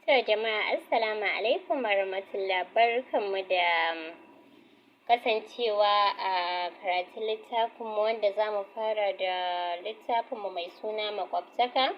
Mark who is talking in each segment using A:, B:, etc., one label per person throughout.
A: To jama'a, assalamu alaikum warahmatullah. Barkanmu da kasancewa a karatun littafinmu, wanda zamu fara da littafinmu mai suna Maƙwabtaka,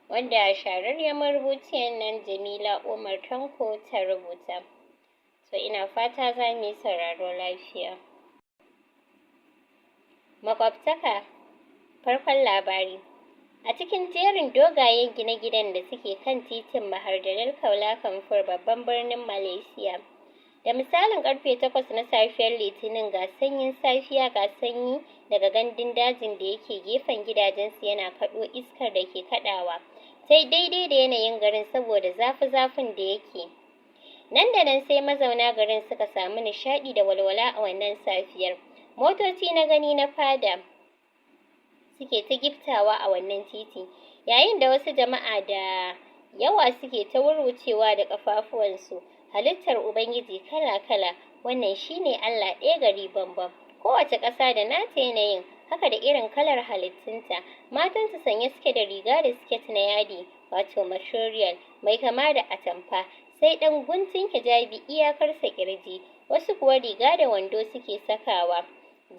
A: wanda shahararriyar marubuciyar nan Jamila Umar Tanko ta rubuta. To ina fata za mu yi sauraro lafiya. Maƙwabtaka, farkon labari. A cikin jerin dogayen gine-ginen da suke kan titin Mahar Jalil, Kuala Lumpur, babban birnin Malaysia. Da misalin karfe 8 na safiyar Litinin, ga sanyin safiya, ga sanyi daga gandun dajin da yake gefen gidajensu yana kaɗo iskar da ke kaɗawa. Sai daidai da yanayin garin saboda zafi-zafin da yake. Nan da nan sai mazauna garin suka samu nishaɗi da walwala a wannan safiyar. Motoci na gani na fada suke ta giftawa a wannan titi, yayin da wasu jama'a da yawa suke ta wurwucewa da ƙafafuwansu. Halittar Ubangiji kala-kala, wannan shine Allah ɗaya gari bambam. Kowace ƙasa da nata yanayin, haka da irin kalar halittunta. Matansu sanye suke da riga da siket na yadi, wato material mai kama da atamfa, sai ɗan guntun hijabi iyakarsa ƙirji. Wasu kuwa riga da wando suke sakawa,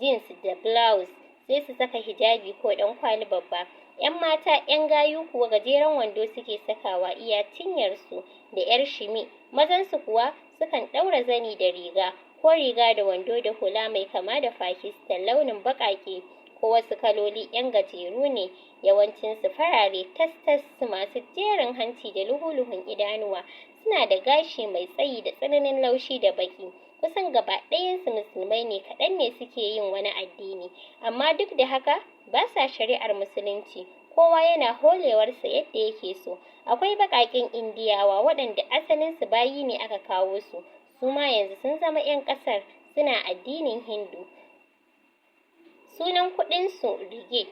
A: jeans da blouse, sai su saka hijabi ko ɗankwali babba. 'Yan mata 'yan gayu kuwa gajeren wando suke sakawa iya cinyarsu da 'yar shimi. Mazansu kuwa sukan ɗaura zani da riga, ko riga da wando da hula mai kama da Pakistan, launin baƙaƙe ko wasu kaloli. 'Yan gajeru ne yawancinsu, farare tas-tas, masu jerin hanci da luhu-luhun idanuwa, suna da gashi mai tsayi da tsananin laushi da baƙi. Kusan gaba ɗayansu Musulmai ne, kaɗan ne suke yin wani addini, amma duk da haka ba sa shari'ar Musulunci, kowa yana holewarsa yadda yake so. Akwai baƙaƙen Indiyawa waɗanda asalinsu bayi ne aka kawo su, su ma yanzu sun zama 'yan ƙasar, suna addinin Hindu. Sunan kuɗinsu ringgit,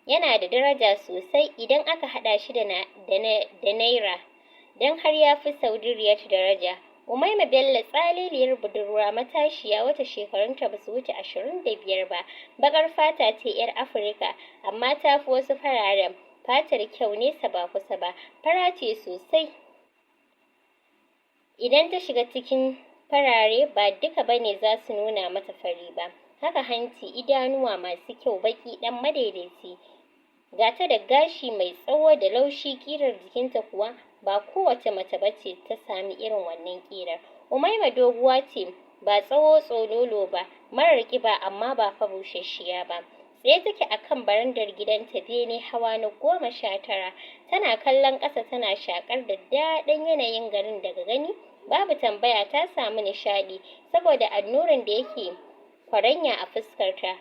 A: yana da daraja sosai idan aka haɗa shi da naira, don har ya fi Saudi riyal daraja. Umaima Bello, tsaleliyar budurwa matashiya wacce shekarunta ba su wuce 25 ba, baƙar fata ce 'yar Afirka, amma ta fi wasu fararen fatar kyau nesa ba kusa ba. Fara ce sosai, idan ta shiga cikin farare ba duka bane za su nuna mata fari ba. Haka hanci, idanuwa masu kyau, baƙi ɗan madaidaici. Ga ta da gashi mai tsawo da laushi, ƙirar jikinta kuwa ba kowace mace bace ta sami irin wannan ƙirar. Umaima doguwa ce, ba tsawo tsololo ba, marar ƙiba amma ba fa busasshiya ba. Tsaye take a kan barandar gidanta, bene hawa na 19, tana kallon ƙasa, tana shaƙar da daɗin yanayin garin. Daga gani babu tambaya ta samu nishaɗi saboda annurin da yake kwaranya a fuskarta.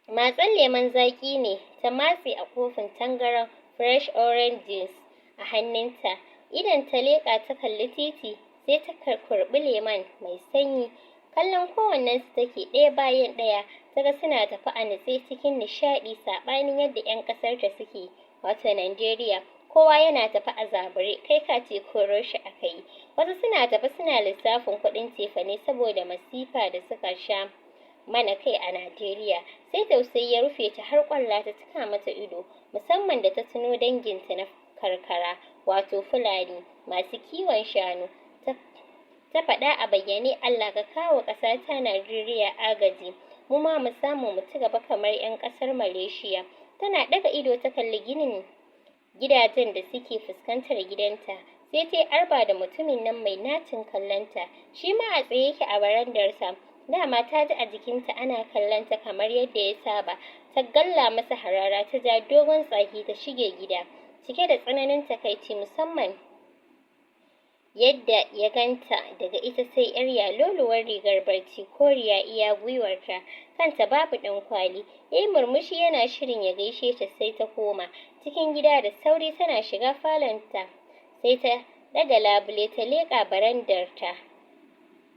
A: Matsan lemon zaƙi ne ta matse a kofin tangaran fresh orange juice a hannunta. Idan ta leƙa ta kalli titi, sai ta kurɓi lemon mai sanyi. Kallon kowannensu take ɗaya bayan ɗaya, ta ga suna tafe a nutse cikin nishaɗi, saɓanin yadda 'yan ƙasarta suke, wato Najeriya. Kowa yana tafe a zabure, kai ka ce koro shi aka yi. Wasu suna tafe suna lissafin kuɗin cefane saboda masifa da suka sha mana kai a Najeriya. Sai tausayi ya rufe ta har ƙwalla ta cika mata ido, musamman da ta tuno danginta na karkara, wato Fulani masu kiwon shanu. Ta faɗa a bayyane, "Allah ka kawo ƙasa ta Najeriya agaji, mu ma mu samu mu ci gaba kamar 'yan ƙasar Malaysia." Tana ɗaga ido ta kalli ginin gidajen da suke fuskantar gidanta, sai ta arba da mutumin nan mai nacin kallonta. Shi ma a tsaye yake a barandarsa. Dama ta ji a jikinta ana kallonta kamar yadda ya saba. Ta galla masa harara, ta ja dogon tsaki, ta shige gida cike da tsananin takaici, musamman yadda ya ganta daga ita sai 'yar yaloluwar rigar barci koriya iya gwiwarta, kanta babu ɗankwali. Ya yi murmushi yana shirin ya gaishe ta, sai ta koma cikin gida da sauri. Tana shiga falonta sai ta ɗaga labule ta leƙa barandarta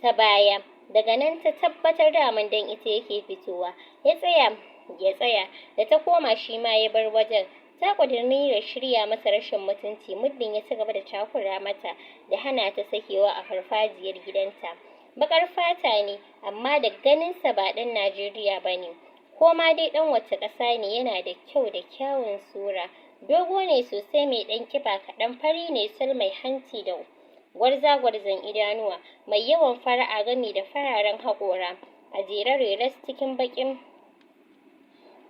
A: ta baya. Daga nan ta tabbatar daman dan ita yake fitowa. Ya tsaya, ya tsaya. Da ta koma, shi ma ya bar wajen. Ta ƙudiri niyyar shirya masa rashin mutunci muddin ya ci gaba da takura mata da hana ta sakewa a farfajiyar gidanta. Baƙar fata ne, amma da ganinsa ba ɗan Najeriya ba ne, ko ma dai ɗan wace ƙasa ne, yana da kyau da kyawun sura. Dogo ne sosai, mai ɗan ƙiba kaɗan, fari ne sol, mai hanci da gwarza-gwarzon idanuwa, mai yawan fara'a gami da fararen haƙora a jere reras cikin baƙin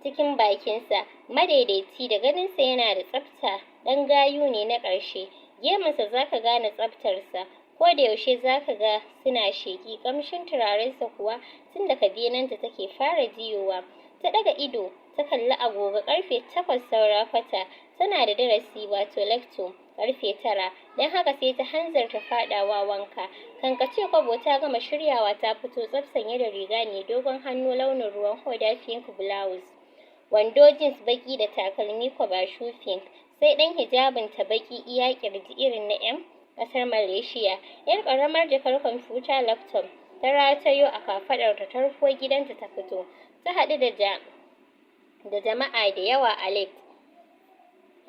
A: cikin bakinsa madaidaici. Da ganinsa yana da tsafta, ɗan gayu ne na ƙarshe. Gemunsa zaka gane tsaftarsa, ko da yaushe zaka ga suna sheƙi. Ƙamshin turarensa kuwa tun daga benenta take fara jiyowa. Ta ɗaga ido ta kalli agogo, 7:45. Tana da darasi, wato lecture, 9:00, don haka sai ta hanzarta faɗawa wanka. Kan ka ce kwabo ta gama shiryawa, ta fito tsaf, sanye da riga mai dogon hannu launin ruwan hoda, pink blouse, wando jeans baƙi da takalmi cover shoe pink, sai ɗan hijabin ta baƙi iya ƙirji irin na 'yan ƙasar Malaysia. 'Yar ƙaramar jakar kwamfuta laptop ta ratayo a kafaɗarta, ta rufo gidanta ta fito. Ta haɗu da jama'a da yawa a lift,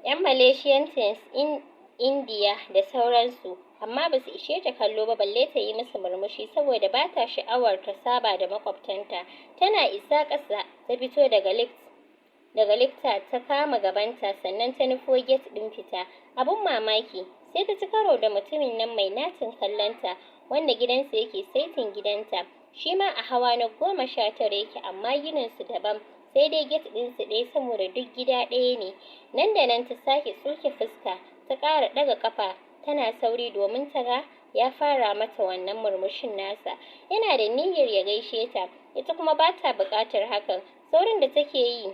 A: 'yan Malaysian teens in India da sauransu, amma basu ishe ta kallo ba balle ta yi musu murmushi, saboda bata sha'awar ta saba da maƙwabtanta. Tana isa ƙasa ta fito daga lifta, ta kama gabanta, sannan ta nufo gate ɗin fita. Abun mamaki, sai ta ci karo da mutumin nan mai nacin kallonta, wanda gidansa yake saitin gidanta. Shi ma a hawa na 19 yake, amma ginin su daban, sai dai gate ɗinsu ɗaya saboda duk gida ɗaya ne. Nan da nan ta sake tsuke fuska, ta ƙara ɗaga ƙafa tana sauri, domin ta ga ya fara mata wannan murmushin nasa, yana da niyyar ya gaishe ta, ita kuma ba ta buƙatar hakan. Saurin da take yi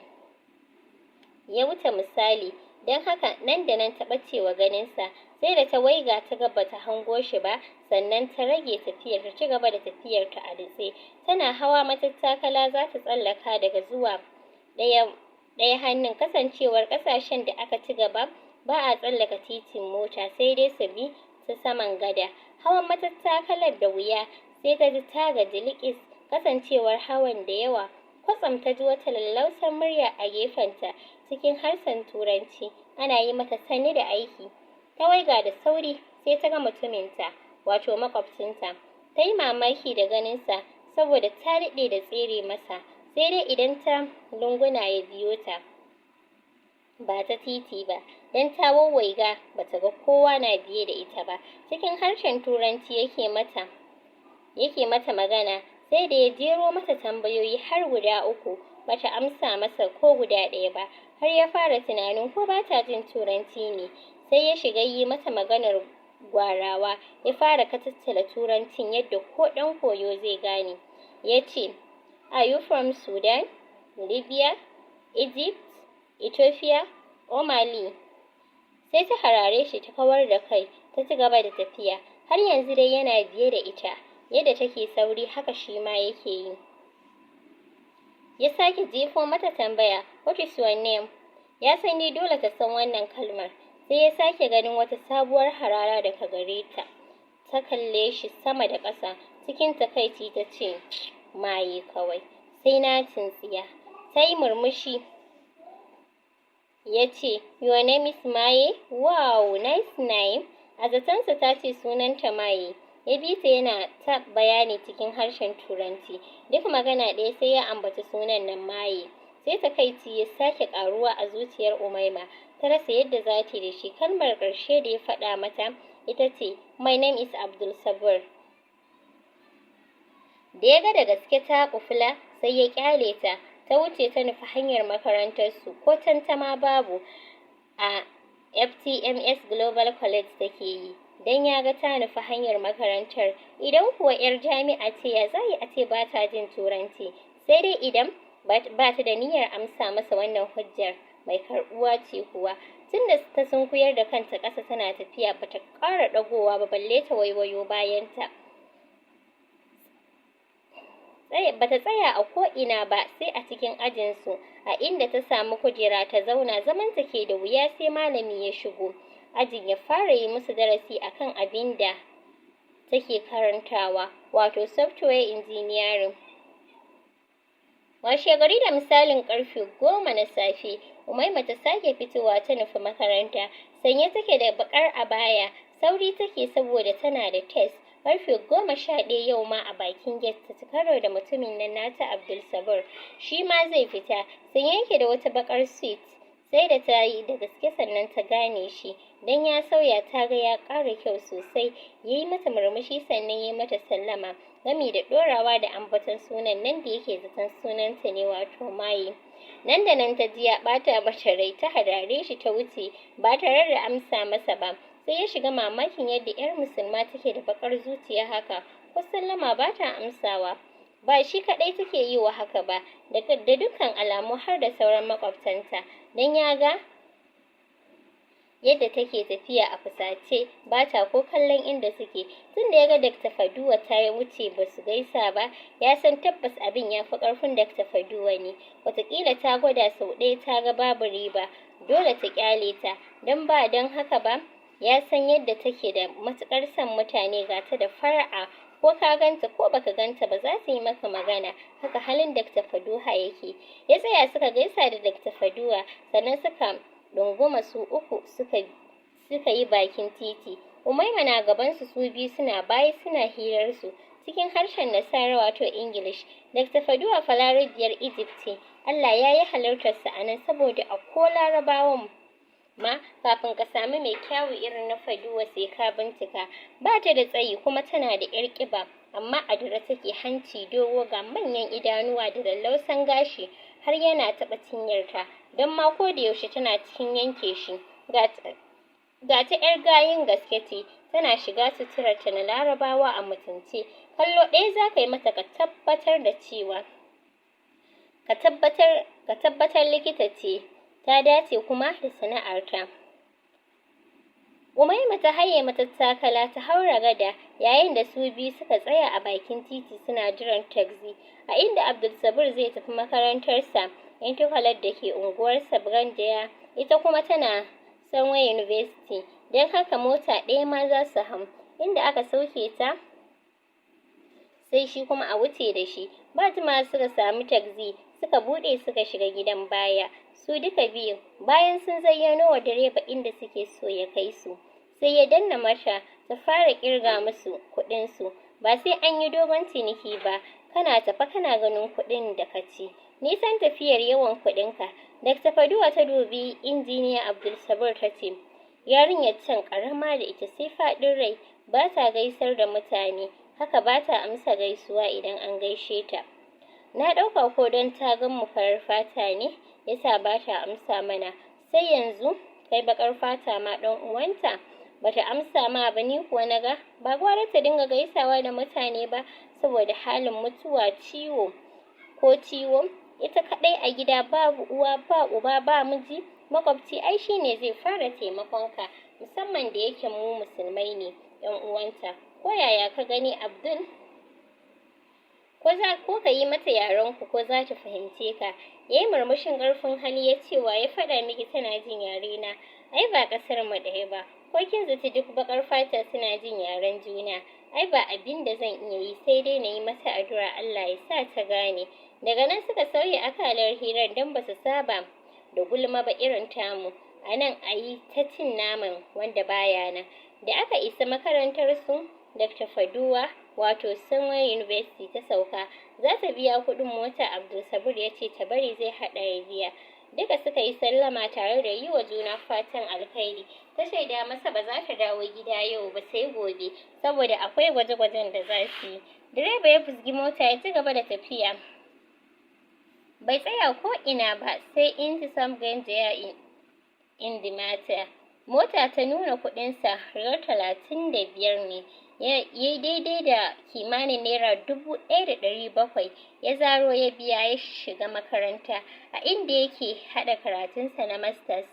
A: ya wuce misali, don haka nan da nan ta ɓace wa ganinsa. Sai da ta waiga ta ga bata hango shi ba, sannan ta rage tafiyar, ta ci gaba da tafiyar ta a nutse. Tana hawa matattakala za ta tsallaka daga zuwa ɗaya hannun. Kasancewar ƙasashen da aka ci gaba ba a tsallaka titin mota, sai dai su bi ta saman gada. Hawan matattakalar da wuya, sai ta ji ta gaji liƙis, kasancewar hawan da yawa. Kwatsam ta ji wata lallausar murya a gefenta cikin harshen Turanci ana yi mata sannu da aiki. Ta waiga da sauri, sai ta ga mutuminta, wato maƙwabcinta. Ta yi mamaki da ganinsa, saboda ta daɗe da tsere masa, sai dai idan ta lunguna ya biyo ta, ba ta titi ba, don ta waiwaiga bata ga kowa na biye da ita ba. Cikin harshen Turanci yake mata magana. Sai da ya jero mata tambayoyi har guda uku, bata amsa masa ko guda ɗaya ba, har ya fara tunanin ko bata jin Turanci ne. Sai ya shiga yi mata maganar gwarawa, ya fara katattala Turancin yadda ko ɗan koyo zai gane. Ya ce, "Are you from Sudan, Libya, Egypt, Ethiopia or Mali?" Sai ta harare shi, ta kawar da kai, ta ci gaba da tafiya. Har yanzu dai yana biye da ita. Yadda take sauri haka shi ma yake yi. Ya sake jefo mata tambaya, "What is your name?" Ya san dai dole ta san wannan kalmar. Sai ya sake ganin wata sabuwar harara daga gare ta. Ta kalle shi sama da ƙasa cikin takaici, ta ce, "Maye kawai, sai na tsiya." Ta yi murmushi. Ya ce, "Your name is Maye? Wow, nice name." A zatonsa ta ce sunanta Maye. Ya bi ta yana ta bayani cikin harshen Turanci, duk magana ɗaya sai ya ambaci sunan nan Maye. Sai takaici ya sake ƙaruwa a zuciyar Umaima, ta rasa yadda za ta yi da shi. Kalmar ƙarshe da ya faɗa mata ita ce, "My name is Abdul Sabur." Da ya ga da gaske ta kufula, sai ya ƙyale ta, ta wuce, ta nufi hanyar makarantarsu, ko tantama babu a FTMS Global College take yi, don ya ga ta nufi hanyar makarantar. Idan kuwa 'yar jami'a ce, ya za a ce ba ta jin Turanci? Sai dai idan ba ta da niyyar amsa masa. Wannan hujjar mai karɓuwa ce kuwa, tunda ta sunkuyar da kanta ƙasa tana tafiya, bata ƙara ɗagowa ba balle ta waiwayo bayanta. Bata tsaya a ko'ina ba sai a cikin ajinsu, a inda ta samu kujera ta zauna. Zamanta ke da wuya sai malami ya shigo ajin, ya fara yi musu darasi akan abin da take karantawa, wato software engineering. Washegari da misalin 10:00 na safe, Umaima ta sake fitowa, ta nufi makaranta. Sanye take da baƙar abaya, sauri take saboda tana da test 11:00. Yau ma a bakin gate ta ci karo da mutumin nan nata, Abdul Sabur. Shi ma zai fita. Sanye yake da wata baƙar suit. Sai da ta yi da gaske sannan ta gane shi, don ya sauya, ta ga ya ƙara kyau sosai. Ya yi mata murmushi, sannan ya yi mata sallama, gami da ɗorawa da ambaton sunan nan da yake zaton sunanta ne, wato Maye. Nan da nan ta ji ya ɓata mata rai, ta harare shi ta wuce ba tare da amsa masa ba. Sai ya shiga mamakin yadda 'yar musulma take da baƙar zuciya haka, ko sallama ba ta amsawa. Ba shi kaɗai take yi wa haka ba, da dukkan alamu har da sauran maƙwabtanta, don ya ga yadda take tafiya a fusace, ba ta ko kallon inda suke. Tunda ya ga Dr. Faduwa ta wuce ba su gaisa ba, ya san tabbas abin ya fi ƙarfin Dr. Faduwa ne. Wataƙila ta gwada sau ɗaya ta ga babu riba, dole ta ƙyale ta, don ba don haka ba ya san yadda take da matuƙar son mutane, ga ta da fara'a, ko ka ganta ko baka ganta ba za ta yi maka magana. Haka halin Dr. Faduha yake. Ya tsaya suka gaisa da Dr. Faduwa, sannan suka ɗunguma su uku suka yi bakin titi. Umaima na gabansu, su biyu suna baya suna hirarsu cikin harshen Nasara, wato English. Dr. Faduwa Balarabiyar Egypt ce. Allah ya yi halartarsa a nan, saboda a ko Larabawan ma kafin ka sami mai kyawu irin na Faduwa sai ka bincika. Ba ta da tsayi kuma tana da 'yar ƙiba, amma a dire take, hanci dogo, ga manyan idanuwa da lallausan gashi har yana taɓa cinyarta, don ma ko da yaushe tana cikin yanke shi. Ga ta 'yar gayun gaske ce, tana shiga suturarta na Larabawa a mutunce. Kallo ɗaya za ka yi mata ka tabbatar da cewa ka tabbatar likita ce, ta dace kuma da sana'arta. Umaima ta haye matattakala ta haura gada, yayin da su biyu suka tsaya a bakin titi suna jiran taxi a inda Abdul zai tafi makarantarsa Intercollege da ke unguwar Sabon, ita kuma tana Sunway University, don haka mota ɗaya ma za su hau. Inda aka sauke ta sai shi kuma a wuce da shi. Ba jimawa suka sami taxi, suka buɗe suka shiga gidan baya su duka biyun. Bayan sun zayyano wa direba inda suke so ya kai su, sai ya danna mata ta fara ƙirga musu kuɗin su. Ba sai an yi dogon ciniki ba, kana tafe kana ganin kuɗin da ka ci, nisan tafiyar yawan kuɗinka. Dr. Faduwa ta dubi Injiniya Abdul Sabur ta ce, "Yarinyar can ƙarama da ita sai faɗin rai, ba ta gaisar da mutane, haka ba ta amsa gaisuwa idan an gaishe ta. Na ɗauka ko don ta gan mu farar fata ne yasa ba ta amsa mana, sai yanzu kai baƙar fata ma ɗan uwanta bata amsa ma ba. Ni kuwa naga ba gwara ta dinga gaisawa da mutane ba, saboda halin mutuwa ciwo ko ciwo, ita kaɗai a gida, babu uwa ba uba ba miji. Maƙwabci ai shine zai fara taimakon ka, musamman da yake mu musulmai ne ƴan uwanta. Ko yaya ka gani, Abdul? Ko za ko ka yi mata yaren ku, ko za ta fahimce ka?" Yayi murmushin ƙarfin hali ya ce, "Wa ya faɗa miki tana jin yare na? Ai ba ƙasar mu ɗaya ba. Ko kin zaci duk baƙar fata suna jin yaren juna? Ai ba abin da zan iya yi sai dai na yi mata addu'a Allah ya sa ta gane." Daga nan suka sauya akalar hirar, don ba su saba da gulma ba irin tamu a nan, a yi ta cin naman wanda baya nan. Da aka isa makarantar su Dr. Faduwa, wato Sunway University, ta sauka za ta biya kuɗin mota. Abdul Sabur ya ce ta bari, zai haɗa ya biya. Duka suka yi sallama tare da yi wa juna fatan alkhairi. Ta shaida masa ba za ta dawo gida yau ba sai gobe, saboda akwai gwaje-gwajen da za su yi. Direba ya fusgi mota ya ci gaba da tafiya, bai tsaya ko ina ba sai Intisam Ganjaya in the matter. Mota ta nuna kuɗinsa riyal 35 ne, ya yi daidai da kimanin ₦1,700. Ya zaro ya biya, ya shiga makaranta a inda yake haɗa karatunsa na masters.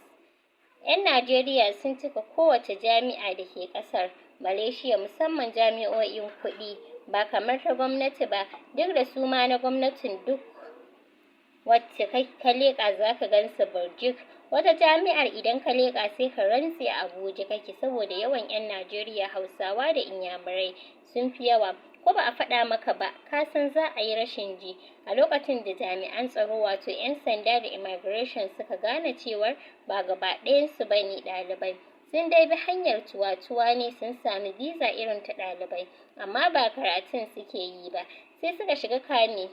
A: 'Yan Najeriya sun cika kowace jami'a da ke ƙasar Malaysia, musamman jami'o'in kuɗi, ba kamar ta gwamnati ba, duk da su ma na gwamnatin duk wacce ka leƙa za ka gansu birjik. Wata jami'ar idan ka leƙa sai ka rantse a Abuja kake, saboda yawan 'yan Najeriya. Hausawa da Inyamurai sun fi yawa. Ko ba a faɗa maka ba ka san za a yi rashin ji. A lokacin da jami'an tsaro, wato 'yan sanda da immigration, suka gane cewar ba gaba ɗayansu ba ne ɗalibai, sun dai bi hanyar cuwa-cuwa ne sun sami visa irin ta ɗalibai, amma ba karatun suke yi ba, sai suka shiga kame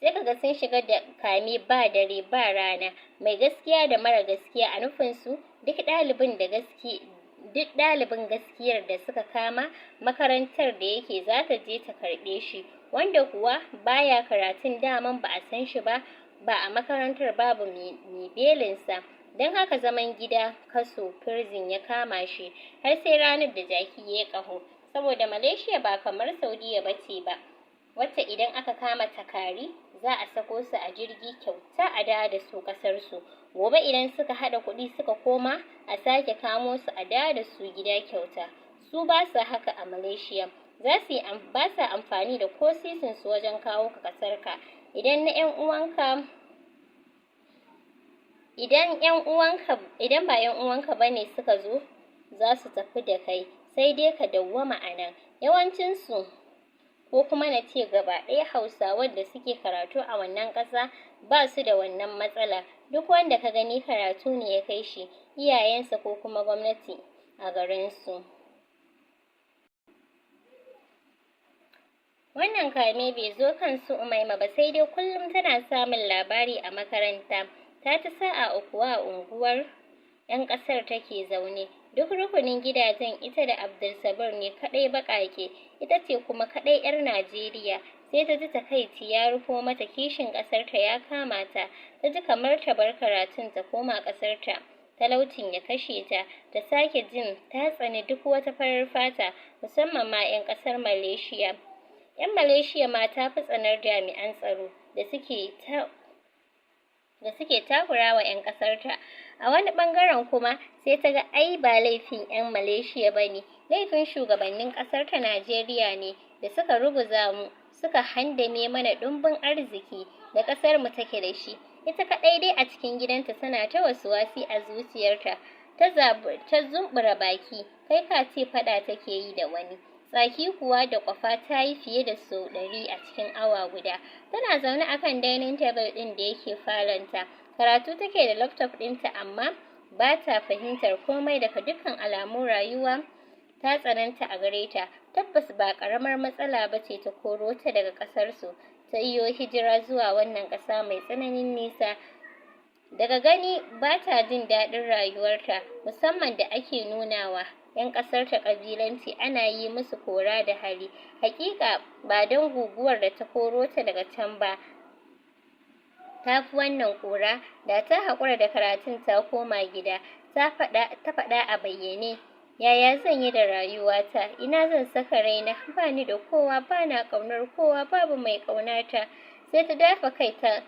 A: Sai kaga sun shiga da kame ba dare ba rana, mai gaskiya da mara gaskiya a nufin su duk ɗalibin gaskiyar da suka kama, makarantar da yake za ta je ta karɓe shi. Wanda kuwa baya karatun, daman ba a san shi ba ba a makarantar, babu mai belinsa. Don haka zaman gida, kaso, prison ya kama shi har sai ranar da jaki ya yi ƙaho. Saboda Malaysia ba kamar Saudiya ba ce ba, wacce idan aka kama takari za a sako su a jirgi kyauta a dawo da su ƙasar su. Gobe idan suka haɗa kuɗi suka koma, a sake kamo su a dawo da su gida kyauta. Su ba su haka a Malaysia. Za su yi ba sa amfani da ko sisin su wajen kawo ka ƙasar ka. Idan ba ƴan uwanka bane suka zo za su tafi da kai, sai dai ka dawwama a nan. Yawancin su, ko kuma na ce gaba ɗaya, Hausawan da suke karatu a wannan ƙasa ba su da wannan matsala. Duk wanda ka gani karatu ne ya kai shi, iyayensa ko kuma gwamnati a garin su. Wannan kame bai zo kan su Umaima ba, sai dai kullum tana samun labari a makaranta. Ta ci sa'a kuwa a unguwar 'yan ƙasar take zaune. Duk rukunin gidajen ita da Abdulsabir ne kaɗai baƙaƙe, ita ce kuma kaɗai 'yar Najeriya. Sai ta ji takaici ya rufo mata, kishin ƙasarta ya kama ta. Ta ji kamar ta bar karatun ta koma ƙasarta, talaucin ya kashe ta. Ta sake jin ta tsani duk wata farar fata, musamman ma 'yan ƙasar Malaysia. 'Yan Malaysia ma ta fi tsanar jami'an tsaro da suke takura wa 'yan ƙasarta. A wani ɓangaren kuma sai ta ga ai ba laifin 'yan Malaysia ba ne, laifin shugabannin ƙasarta Najeriya ne da suka ruguza mu, suka handame mana ɗumbin arziki da ƙasar mu take da shi. Ita kaɗai dai a cikin gidanta tana ta wasuwasi a zuciyarta. Ta zumbura baki kai ka ce faɗa take yi da wani. Tsaki kuwa da kwafa ta yi fiye da sau 100 a cikin awa guda. Tana zaune akan dining table ɗin da yake falonta, karatu take da laptop ɗinta, amma ba ta fahimtar komai. Daga dukkan alamu rayuwa ta tsananta a gare ta. Tabbas ba ƙaramar matsala ba ce ta koro ta daga ƙasarsu ta iyo hijira zuwa wannan ƙasa mai tsananin nisa. Daga gani ba ta jin daɗin rayuwarta, musamman da ake nunawa 'yan ƙasarta ƙabilanci, ana yi musu kora da hali. Haƙiƙa ba don guguwar da ta koro ta daga can ba ta fi wannan ƙura, da ta haƙura da karatun ta koma gida. Ta faɗa a bayyane, "Yaya zan yi da rayuwata? Ina zan saka raina? Ba ni da kowa, ba na ƙaunar kowa, babu mai ƙaunata." Sai ta dafa kai ta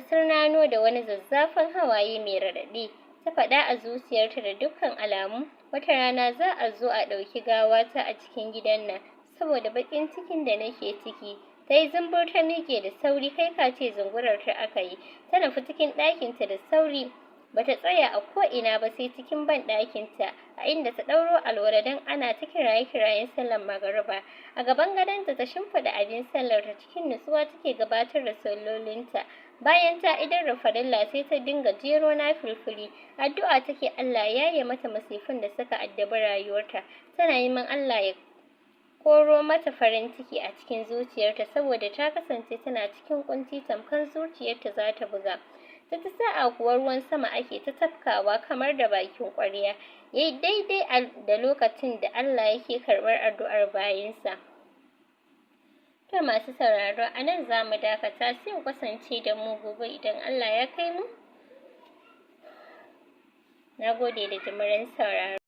A: sirnano da wani zazzafan hawaye mai raɗaɗi. Ta faɗa a zuciyarta, "Da dukkan alamu wata rana za a zo a ɗauki gawata a cikin gidan nan saboda baƙin cikin da nake ciki." Ta yi zumbur ta miƙe da sauri, kai ka ce zungurar ta aka yi. Ta nufi cikin ɗakinta da sauri. Bata tsaya a ko'ina ba sai cikin ban ɗakinta, a inda ta ɗauro alwala don ana ta kiraye-kirayen sallar magariba. A gaban gadonta ta shimfiɗa abin sallarta, cikin nutsuwa take gabatar da sallolinta. Bayan ta idar da farilla, sai ta dinga jero nafilfili. Addu'a take Allah ya yaye mata masifun da suka addabi rayuwarta. Tana neman Allah ya koro mata farin ciki a cikin zuciyarta, saboda ta kasance tana cikin ƙunci tamkar zuciyarta za ta buga. Ta ci sa'a kuwa ruwan sama ake ta tafkawa kamar da bakin ƙwarya. Yayi daidai da lokacin da Allah yake karɓar addu'ar bayinsa. To masu sauraro, a nan za mu dakata, sai ku kasance da mu gobe idan Allah ya kai mu. Na gode da jimirin sauraro.